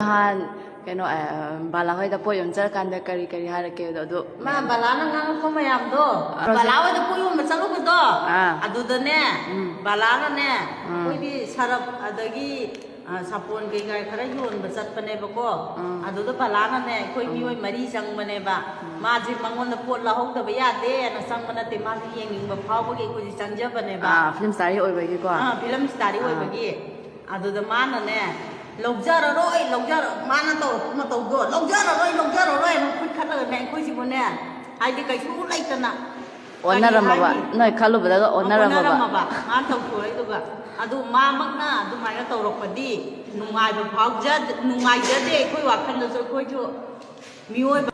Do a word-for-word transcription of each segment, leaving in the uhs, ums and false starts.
ꯅꯍꯥꯟ ꯀꯩꯅꯣ, ꯑ, ꯕꯥꯂꯥ ꯍꯣꯏꯗ ꯄꯣꯠ ꯌꯣꯟ ꯆꯠꯂꯀꯥꯟꯗ ꯀꯔꯤ ꯀꯔꯤ ꯍꯥꯏꯔꯛꯀꯦꯗꯣ ꯑꯗꯨ? ꯃꯥ ꯕꯂꯥꯅ ꯉꯥꯡꯉꯛꯄ ꯃꯌꯥꯝꯗꯣ, ꯔꯣꯖꯥ- ꯕꯂꯥ ꯍꯣꯏꯗ ꯄꯣꯠ ꯌꯣꯟꯕ ꯆꯠꯂꯨꯕꯗꯣ, ꯑꯥ꯫ ꯑꯗꯨꯗꯅꯦ, ꯎꯝ꯫ ꯕꯂꯥꯅꯅꯦ, ꯎꯝ꯫ ꯑꯩꯈꯣꯏꯒꯤ ꯁꯔꯞ ꯑꯗꯒꯤ, ꯑ, ꯁꯥꯄꯣꯟ ꯀꯩꯀꯥ ꯈꯔ ꯌꯣꯟꯕ ꯆꯠꯄꯅꯦꯕꯀꯣ꯫ ꯎꯝ꯫ ꯑꯗꯨꯗ ꯕꯂꯥꯅꯅꯦ, ꯑꯩꯈꯣꯏ ꯃꯤꯑꯣꯏ ꯃꯔꯤ ꯆꯪꯕꯅꯦꯕ꯫ ꯃꯥꯁꯦ ꯃꯉꯣꯟꯗ ꯄꯣꯠ ꯂꯧꯍꯧꯗꯕ ꯌꯥꯗꯦꯅ ꯆꯪꯕ ꯅꯠꯇꯦ, ꯃꯥꯁꯦ ꯌꯦꯡꯅꯤꯡꯕ ꯐꯥꯎꯕꯒꯤ ꯑꯩꯈꯣꯏꯁꯦ ꯆꯪꯖꯕꯅꯦꯕ꯫ ꯑꯥ, ꯐꯤꯂꯝ ꯁ꯭ꯇꯥꯔꯤ ꯑꯣꯏꯕꯒꯤꯀꯣ꯫ ꯑꯥ, ꯐꯤꯂꯝ ꯁ꯭ꯇꯥꯔꯤ ꯑꯥ꯫ ꯑꯣꯏꯕꯒꯤ꯫ ꯑꯗꯨꯗ ꯃꯥꯅꯅꯦ, "ꯂꯧꯖꯔꯔꯣꯏ, ꯂꯧꯖꯔ-," ꯃꯥꯅ ꯇꯧꯔꯛꯄ ꯃꯇꯧꯗꯣ, "ꯂꯧꯖꯔꯔꯣꯏ, ꯂꯧꯖꯔꯔꯣꯏ" ꯍꯥꯏꯅ ꯈꯨꯠ ꯈꯠꯂꯒꯅꯦ, ꯑꯩꯈꯣꯏꯁꯤꯕꯨꯅꯦ, ꯍꯥꯏꯗꯤ ꯀꯩꯁꯨ ꯂꯩꯇꯅ ꯀꯔꯤ ꯑꯣꯟꯅꯔꯝꯃꯕ? ꯍꯥꯏꯅꯤ? ꯅꯣꯏ ꯈꯜꯂꯨꯕꯗꯒ ꯑꯣꯟꯅꯔꯝꯃꯕ? ꯑꯣꯟꯅꯔꯝꯃꯕ꯫ ꯃꯥꯅ ꯇꯧꯊꯣꯔꯛꯏꯗꯨꯒ꯫ ꯑꯗꯨ ꯃꯥꯃꯛꯅ ꯑꯗꯨꯃꯥꯏꯅ ꯇꯧꯔꯛꯄꯗꯤ ꯅꯨꯡꯉꯥꯏꯕ ꯐꯥꯎꯖ-, ꯅꯨꯡꯉꯥꯏꯖꯗꯦ ꯑꯩꯈꯣꯏ ꯋꯥꯈꯜꯗꯁꯨ, ꯑꯩꯈꯣꯏꯁꯨ ꯃꯤꯑꯣꯏꯕ꯫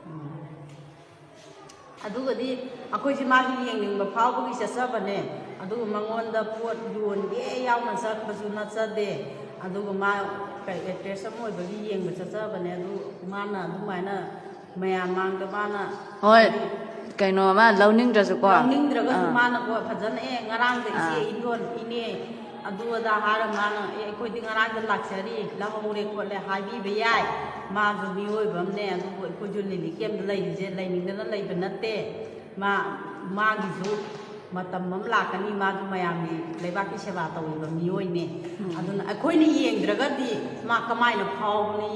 ꯑꯗꯨꯒꯗꯤ ꯑꯩꯈꯣꯏꯁꯦ ꯃꯥꯒꯤ ꯌꯦꯡꯅꯤꯡꯕ ꯐꯥꯎꯕꯒꯤ ꯆꯠꯆꯕꯅꯦ꯫ ꯑꯗꯨꯒ ꯃꯉꯣꯟꯗ ꯄꯣꯠ ꯌꯣꯟꯒꯦ ꯌꯥꯎꯅ ꯆꯠꯄꯁꯨ ꯅꯠꯆꯗꯦ꯫ ꯑꯗꯨꯒ ꯃꯥ ꯀꯩ ꯑꯦꯛꯇ꯭ꯔꯦꯁ ꯑꯃ ꯑꯣꯏꯕꯒꯤ ꯌꯦꯡꯕ ꯆꯠꯆꯕꯅꯦ꯫ ꯑꯗꯨ ꯃꯥꯅ ꯑꯗꯨꯃꯥꯏꯅ ꯃꯌꯥꯝ ꯃꯥꯡꯗ ꯃꯥꯅ ꯍꯣꯏ, ꯀꯩꯅꯣ, ꯃꯥ ꯂꯧꯅꯤꯡꯗ꯭ꯔꯁꯨꯀꯣ꯫ ꯂꯧꯅꯤꯡꯗ꯭ꯔꯒꯁꯨ ꯑꯥ꯫ ꯃꯥꯅꯀꯣ ꯐꯖꯅ, "ꯑꯦ, ꯉꯔꯥꯡꯗ ꯏꯆꯦ ꯑꯥ꯫ ꯏꯟꯗꯣꯟ ꯏꯅꯦ ꯑꯗꯨ ꯑꯗꯥ" ꯍꯥꯏꯔ ꯃꯥꯅ, "ꯑꯦ, ꯑꯩꯈꯣꯏꯗꯤ ꯉꯔꯥꯡꯗ ꯂꯥꯛꯆꯔꯤ, ꯂꯧꯍꯧꯔꯦ ꯈꯣꯠꯂꯦ" ꯍꯥꯏꯕꯤꯕ ꯌꯥꯏ꯫ ꯃꯥꯁꯨ ꯃꯤꯑꯣꯏꯕ ꯑꯃꯅꯦ꯫ ꯑꯗꯨꯕꯨ ꯑꯩꯈꯣꯏꯁꯨ ꯂꯤꯂꯤ ꯀꯦꯝꯗ ꯂꯩꯔꯤꯁꯦ ꯂꯩꯅꯤꯡꯗꯅ ꯂꯩꯕ ꯅꯠꯇꯦ꯫ ꯃꯥ, ꯃꯥꯒꯤꯁꯨ ꯃꯇꯝ ꯑꯃ ꯂꯥꯛꯀꯅꯤ꯫ ꯃꯥꯁꯨ ꯃꯌꯥꯝꯒꯤ, ꯂꯩꯕꯥꯛꯀꯤ ꯁꯦꯕꯥ ꯇꯧꯔꯤꯕ ꯃꯤꯑꯣꯏꯅꯦ꯫ ꯑꯗꯨꯅ ꯑꯩꯈꯣꯏꯅ ꯌꯦꯡꯗ꯭ꯔꯒꯗꯤ ꯃꯥ ꯀꯃꯥꯏꯅ ꯐꯥꯎꯒꯅꯤ?